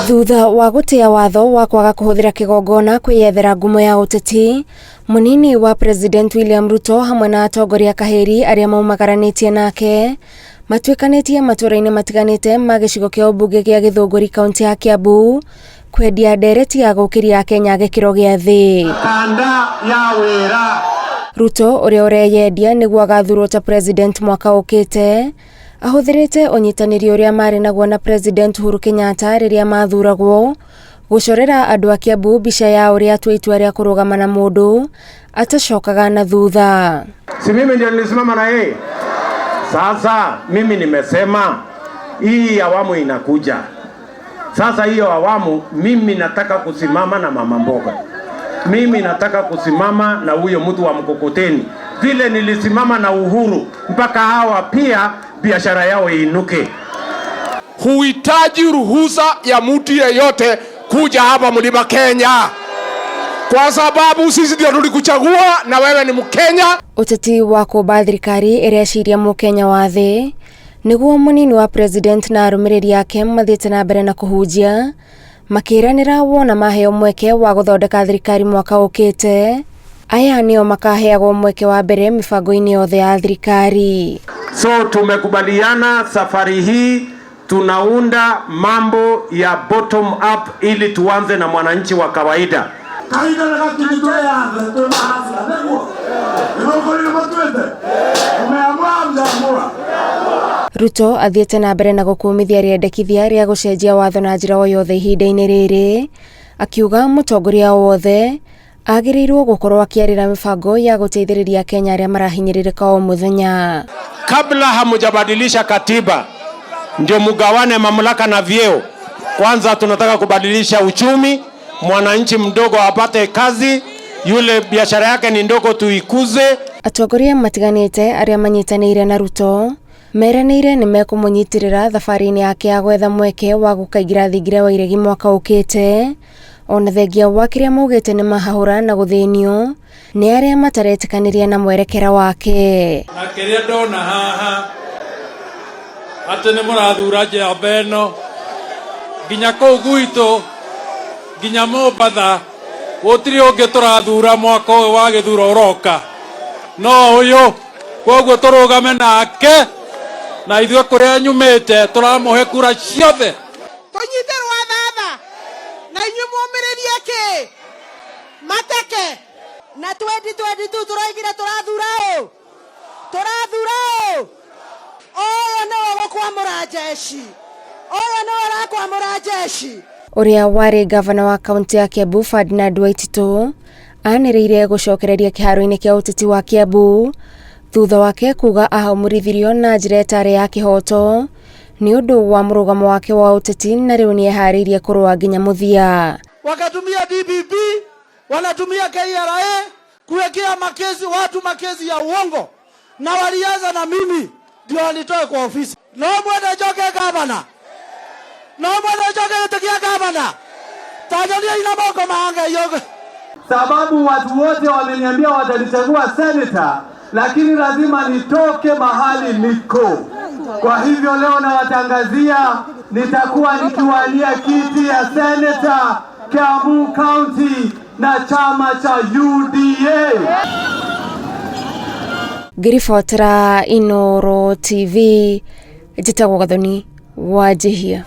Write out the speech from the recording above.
Thutha wa gũtĩa watho wa kwaga kũhũthĩra kĩgongona kwĩyethera ngumo ya ũteti, mũnini wa President William Ruto hamwe na atongoria kahĩri arĩa maumagaranĩtie nake matuĩkanĩtie matũũra-inĩ matiganĩte ma gĩcigo kĩa ũmbunge gĩa Gĩthũngũri kaunti ya Kiambu kwendia ndereti ya gũkĩria Akenya gĩkĩro gĩa thĩ. Kanda ya wĩra. Ruto ũrĩa ũreyendia nĩguo agathurwo ta president mwaka ũkĩte ahũthĩrĩte ũnyitanĩri ũrĩa marĩ naguo na President Uhuru Kenyatta rĩrĩa mathuragwo gũcorera andũ a Kiambu mbica ya ũrĩa atua itua rĩa kũrũgama na mũndũ atacokaga na thutha. Si mimi ndio nilisimama na yeye? Sasa mimi nimesema hii awamu inakuja. Sasa hiyo awamu mimi nataka kusimama na mama mboga. Mimi nataka kusimama na huyo mtu wa mkokoteni, vile nilisimama na Uhuru, mpaka hawa pia biashara yao iinuke. Huhitaji ruhusa ya mtu yeyote kuja hapa Mlima Kenya, kwa sababu sisi ndio tulikuchagua na wewe ni Mkenya. Ũteti wa kũmba thirikari ĩreciria mũkenya wa thĩ nĩguo mũnini wa president na arũmĩrĩri ake mathiĩte na mbere na kũhunjia makĩranĩra wona maheo mweke wa gũthondeka thirikari mwaka ũkĩte aya nĩo makaheagwo mweke wa mbere mĩbango-inĩ yothe ya thirikari. So tumekubaliana safari hii tunaunda mambo ya bottom up ili tuanze na mwananchi wa kawaida. Ruto athiĩte na mbere na gũkũmithia rĩendekithia rĩa gũcenjia watho na njĩra o yothe ihinda-inĩ rĩrĩ, akiuga mũtongoria o wothe agĩrĩirwo gũkorwo akĩarĩra mĩbango ya gũteithĩrĩria Akenya arĩa marahinyĩrĩrĩka o mũthenya. Kabla hamujabadilisha katiba ndio mugawane mamlaka na vyeo, kwanza tunataka kubadilisha uchumi, mwananchi mdogo apate kazi, yule biashara yake ni ndogo tuikuze. Atongoria matiganĩte arĩa manyitanĩire na Ruto meranĩire nĩ mekũmũnyitĩrĩra thabarĩ-inĩ yake ya gwetha mweke wa gũkaingĩra thingira wa iregi mwaka ũkĩte, ona thengia wa kĩrĩa maugĩte nĩ mahahũra na gũthĩnio nĩ arĩa mataretĩkanĩria na mwerekera wake. Na kĩrĩa ndona haha atĩ nĩ mũrathura njamba ĩno nginya kũu gwitũ nginya Mombatha gũtirĩ ũngĩ tũrathura mwaka ũyũ wa gĩthuro ũroka no ũyũ, koguo tũrũgame nake na ithuĩ kũrĩa nyumĩte tũramũhe kura ciothe. Tũnyite rwa thatha na inyuĩ mũmĩrĩrie kĩ mateke na 2022 tũraigire tũrathura ũ tũrathura ũ ũyũ nĩwe gũkwamũra jeshi ũyũ nĩwe ũrakwamũra jeshi. Ũrĩa warĩ gavana wa kaunti ya Kiambu Ferdinand Waititu anĩrĩire gũcokereria kĩharo-inĩ kĩa ũteti wa Kiambu thutha wake kuga ahamũrithirio na njĩra ĩtarĩ ya kĩhoto nĩ ũndũ wa mũrũgamo wake wa ũteti na rĩu nĩeharĩirie kũrũa nginya mũthia. Wakatumia DPP, wanatumia KRA kuwekea makesi watu makesi ya uongo, na walianza na mimi ndio walitoe kwa ofisi. No mwende njoke gavana, no mwende njoke gĩtĩ kĩa gavana, Tanzania ina moko maanga yogo. Sababu watu wote wameniambia watanichagua senator, lakini lazima nitoke mahali niko. Kwa hivyo leo nawatangazia nitakuwa nikiwania kiti ya senator Kiambu County na chama cha UDA. Ngĩribotera Inooro TV, njĩtagwo Gathoni Wanjihia.